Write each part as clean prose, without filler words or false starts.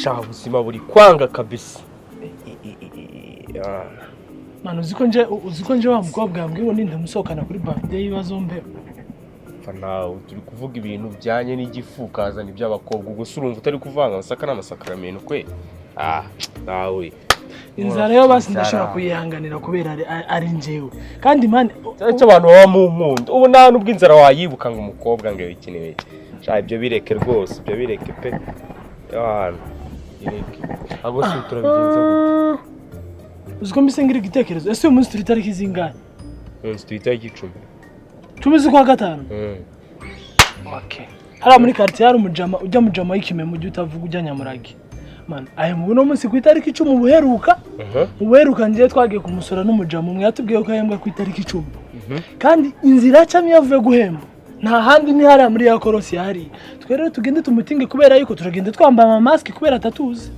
Sha, ubuzima buri kwanga kabisa. Mwana, uzi ko nje wa mukobwa yambwiye ngo nindamusohokana kuri birthday y'ibibazo mbeho. Pfa nawe, turi kuvuga ibintu bijyanye n'igifu, ukazana iby'abakobwa. Ubwo se urumva utari kuvanga amasaka n'amasakaramentu kwe? Ah, nawe. Inzara yo basi Inzara. ndashobora kuyihanganira kubera ari njyewe kandi, man. Cyane cyo abantu baba mu nkunda ubu, nta nubwo inzara wayibuka ngo umukobwa ngo iki n'iki. Sha, ibyo bireke rwose, ibyo bireke pe. Yana, bireke. Abo se turabigenza gute? Uzi ko mbise ngira igitekerezo? Ese uyu munsi turi itariki zingahe? Umunsi turi itariki 10. 10 z'ukwa gatanu. Okay, hariya muri quartier hari umujama ujya mujama w'ikimeme, ujya utavuga, ujya nyamurage, man. Aya mu buno munsi ku itariki 10 buheruka, ubuheruka ngiye twagiye kumusura n'umujama umwe, yatubwiye ko ahembwa ku itariki 10, kandi inzira acamo iyo avuye guhemba nta handi, ni hariya muri ya korosi yahariye. Twe rero tugende tumutinge, kubera yuko turagenda twambaye amamasike kubera atatuzi.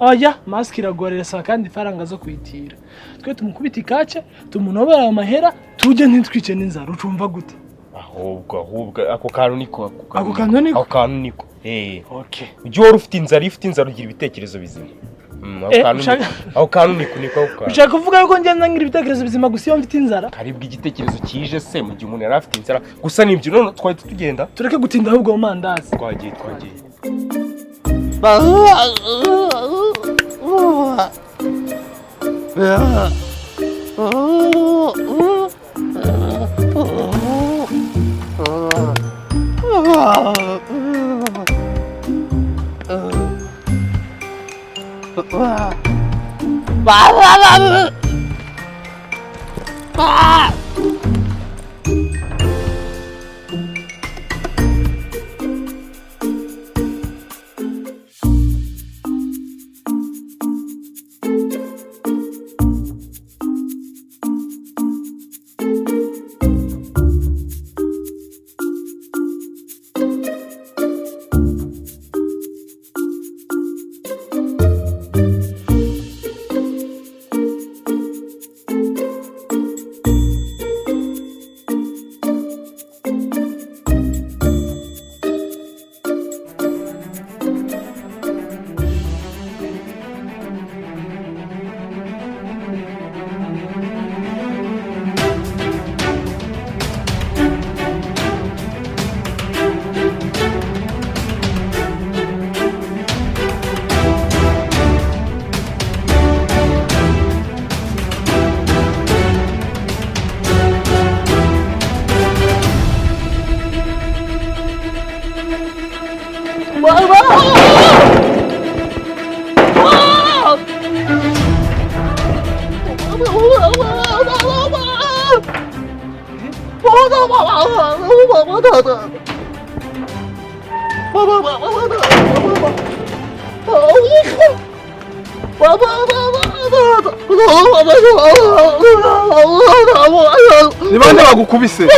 Oya, masike iragora, irasaba kandi ifaranga zo kuyitira. Twe tumukubita ikace, tumunobera ayo mahera, tujye ntitwice n'inzara. Ucumva gute? Ahubwo ako kantu niko. Ako kantu niko? Ako kantu niko, eh. Okay. Ujye uhora ufite inzara. Iyo ufite inzara ugira ibitekerezo bizima. Ako kantu niko, ako kantu niko, ako kantu. Ushaka kuvuga yuko ngenda ngira ibitekerezo bizima gusa iyo mfite inzara? Karibwa igitekerezo kije se mu gihe umuntu yari afite inzara gusa? Nibyo. None twahita tugenda. Tureke gutinda ahubwo mu mandazi. Twagiye, twagiye. Ni bande bagukubise,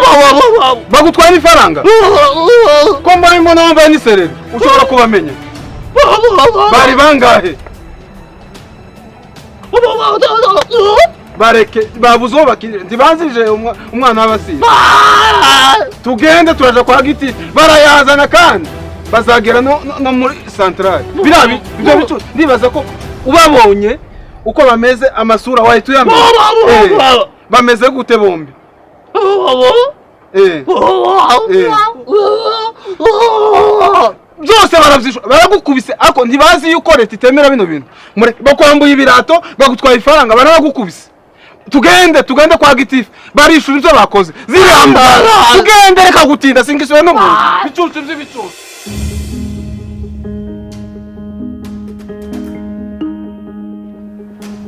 bagutwaye n'ifaranga? Ko mbona imbona wambaye n'isereri, ushobora kubamenya? Bari bangahe? Bareke, babuze uwo bakirira, ntibanzije umwana w'abasizi. Tugende, turaja kwa giti, barayazana kandi bazagera no muri santarari. Biriya ibyo bicu, ndibaza ko ubabonye uko bameze, amasura wahita uyamenya. Bameze gute bombi? Byose barabyishura, baragukubise, ariko ntibazi yuko leta itemera bino bintu. Bakwambuye ibirato, bagutwaye ifaranga, barabagukubise. Tugende, tugende kwa gitifu, barishura ibyo bakoze ziriya mbwa. Tugende, reka gutinda, singisubire no mu nzu. Bicucu by'ibicucu.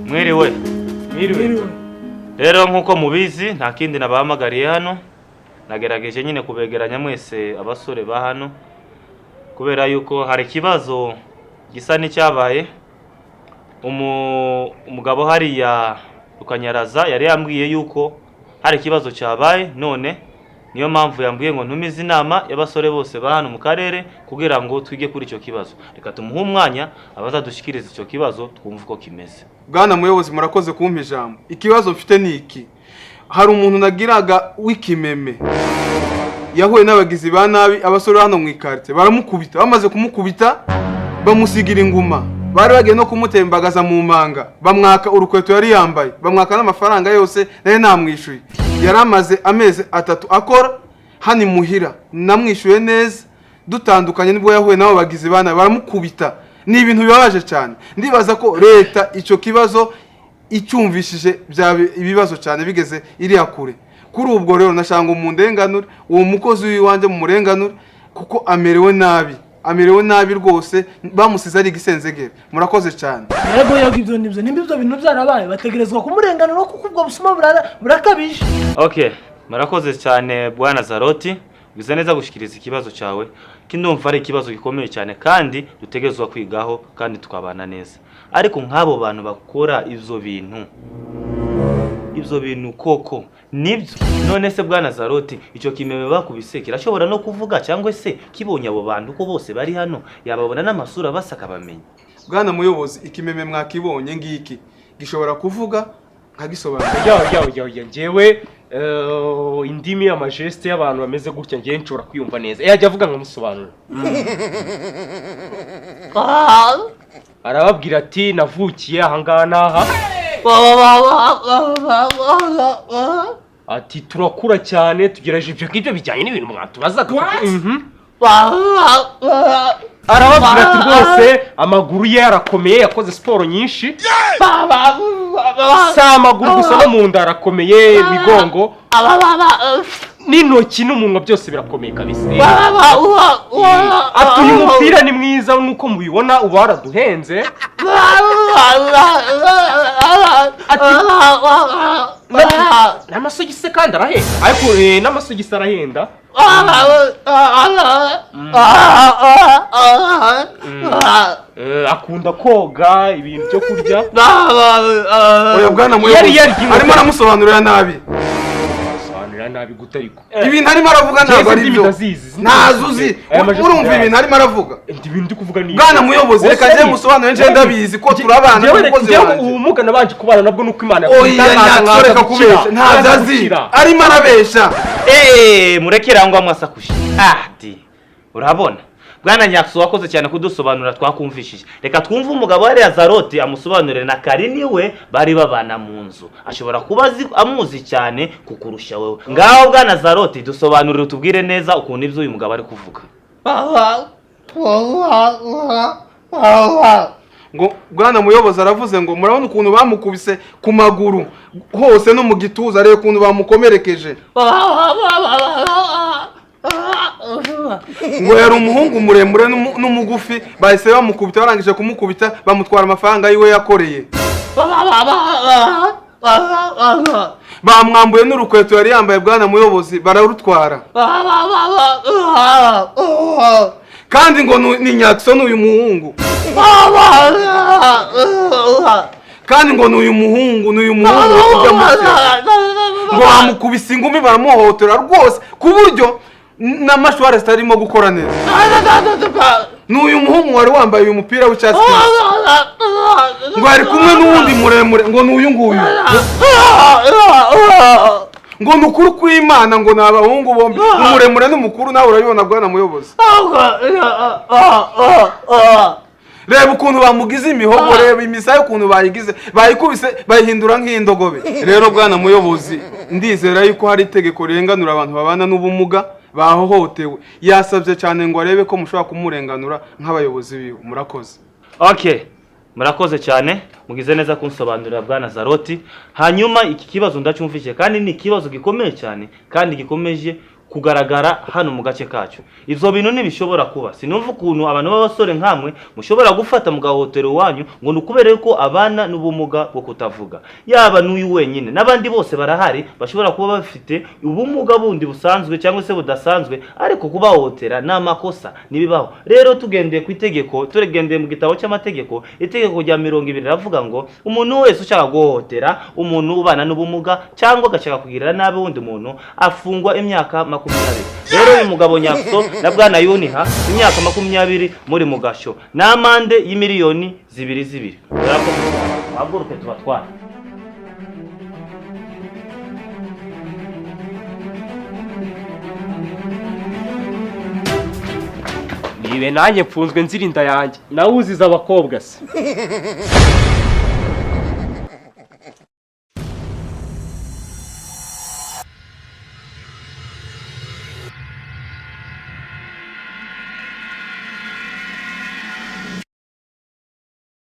Mwiriwe. Mwiriwe. Rero nk'uko mubizi, nta kindi nabahamagariye hano. Nagerageje nyine kubegeranya mwese abasore ba hano kubera yuko hari ikibazo gisa n'icyabaye. Umugabo hariya Rukanyaraza yari yambwiye yuko hari ikibazo cyabaye, none niyo mpamvu yambwiye ngo ntumize inama y'abasore bose ba hano mu karere kugira ngo twige kuri icyo kibazo. Reka tumuhe umwanya abazadushyikiriza icyo kibazo, twumve uko kimeze. Bwana muyobozi, murakoze kumpa ijambo. Ikibazo mfite ni iki: hari umuntu nagiraga w'ikimeme yahuye n'abagizi ba nabi, abasore hano mu ikarite baramukubita. Bamaze kumukubita Bamusigira inguma. Bari bagiye no kumutembagaza mu manga, bamwaka urukweto yari yambaye, bamwaka n'amafaranga yose naye namwishuye. Yari amaze amezi 3 akora hano imuhira, namwishuye neza. Dutandukanye nibwo yahuye nabo bagizi bana baramukubita. Ni ibintu bibabaje cyane. Ndibaza ko leta icyo kibazo icyumvishije byaba ibibazo cyane bigeze iriya kure. Kuri ubwo rero nashanga umundenganure uwo mukozi w'iwanjye mu murenganure, kuko amerewe nabi, amerewe nabi rwose, bamusize ari igisenzegere. Murakoze cyane. Yego yego, ibyo nibyo, nimba ibyo bintu byarabaye bategerezwa kumurenganura kuko ubwo busuma burakabije. Okay, murakoze cyane bwana Zaroti, ugize neza gushikiriza ikibazo cyawe. Kindumva ari ikibazo gikomeye cyane kandi dutegerezwa kwigaho kandi tukabana neza. Ariko nk'abo bantu bakora ivyo bintu koko nibyo? None se bwana Zaroti, icyo kimeme bakubise kirashobora no kuvuga cyangwa se kibonye abo bantu ko bose bari hano yababona n'amasura basaka bamenye? Bwana muyobozi, ikimeme mwakibonye ngiki gishobora kuvuga nkagisobanura. Ya njyewe indimi ya majeste y'abantu bameze gutya ngiye nshobora kwiyumva neza. Yajya avuga nkamusobanura. Arababwira ati navukiye aha ngaha n'aha. Ati turakura cyane tugeraje ibyo ngibyo bijyanye n'ibintu mwatubazaga. Arababwira ati rwose amaguru ye arakomeye, yakoze siporo nyinshi. Si amaguru gusa no mu nda arakomeye, imigongo n'intoki n'umunwa byose birakomeye kabisa. Ati uyu mupira ni mwiza nk'uko mubibona uba waraduhenze. N'amasogisi kandi arahenda, ariko n'amasogisi arahenda. Akunda koga ibintu byo kurya. Oya bwana muyobozi, arimo aramusobanurira nabi. Sobanurira nabi gute ariko? Ibintu arimo aravuga ntabwo ari byo. Ntazuzi. Urumva ibintu arimo aravuga? Ibintu ndi kuvuga ni bwana muyobozi, reka nje musobanurire nje ndabizi ko turabana n'umukozi wanjye. Ubumuga nabanje kubana nabwo nuko Imana yakunze reka kubesha. Ntabyo azi, arimo arabesha. Murekera ngo amwasakushe. Di urabona bwana Nyakso wakoze cyane kudusobanura, twakumvishije. Reka twumve umugabo wari Zaroti amusobanurire na Karini we bari babana mu nzu. Ashobora kuba amuzi cyane kukurusha wewe. Ngaho bwana Zaroti dusobanurire utubwire neza ukuntu ibyo uyu mugabo ari kuvuga. Ngo bwana muyobozi aravuze ngo murabona ukuntu bamukubise ku maguru hose no mu gituza, arebe ukuntu bamukomerekeje. Ngo yari umuhungu muremure n'umugufi, bahise bamukubita, barangije kumukubita bamutwara amafaranga yiwe yakoreye. Bamwambuye n'urukweto yari yambaye bwana muyobozi bararutwara. Kandi ngo ni Nyakso n'uyu muhungu. Kandi ngo n'uyu muhungu ujya mu ngo bamukubise ingumi baramuhohotera rwose ku buryo n'amashwari zitarimo gukora neza. N'uyu muhungu wari wambaye uyu mupira w'icyatsi ngo ari kumwe n'uwundi muremure, ngo n'uyu nguyu, ngo ni ukuri kw'Imana, ngo ni abahungu bombi, umuremure n'umukuru. Nawe urabibona bwana muyobozi. Reba ukuntu bamugize imihogo, reba imisaya ukuntu bayigize, bayikubise bayihindura nk'indogobe. Rero bwana muyobozi, ndizera yuko hari itegeko rirenganura abantu babana n'ubumuga bahohotewe. Yasabye cyane ngo arebe ko mushobora kumurenganura nk'abayobozi biwe. Murakoze. Okay, murakoze cyane, mugize neza kunsobanurira bwana Zaroti. Hanyuma iki kibazo ndacyumvise kandi ni ikibazo gikomeye cyane kandi gikomeje kugaragara hano mu gace kacu. Ivyo bintu ntibishobora kuba. Sinumva ukuntu abantu b'abasore nkamwe mushobora gufata mugahotera wanyu ngo nukubere ko abana n'ubumuga bwo kutavuga. Yaba n'uyu wenyine n'abandi bose barahari bashobora kuba bafite ubumuga bundi busanzwe cyangwa se budasanzwe, ariko kubahotera n'amakosa nibibaho. Rero tugendeye ku itegeko, tugendeye mu gitabo cy'amategeko, itegeko rya 20 ravuga ngo umuntu wese ushaka guhohotera umuntu ubana n'ubumuga cyangwa agashaka kugirira nabi wundi muntu afungwa imyaka 20. Rero uyu mugabo Nyakso na bwana Yuniha imyaka 20 muri mugasho n'amande y'imiliyoni 2 2. Haguruke tubatware. Ibe nanjye mfunzwe nzirinda yanjye, nawe uziza abakobwa se.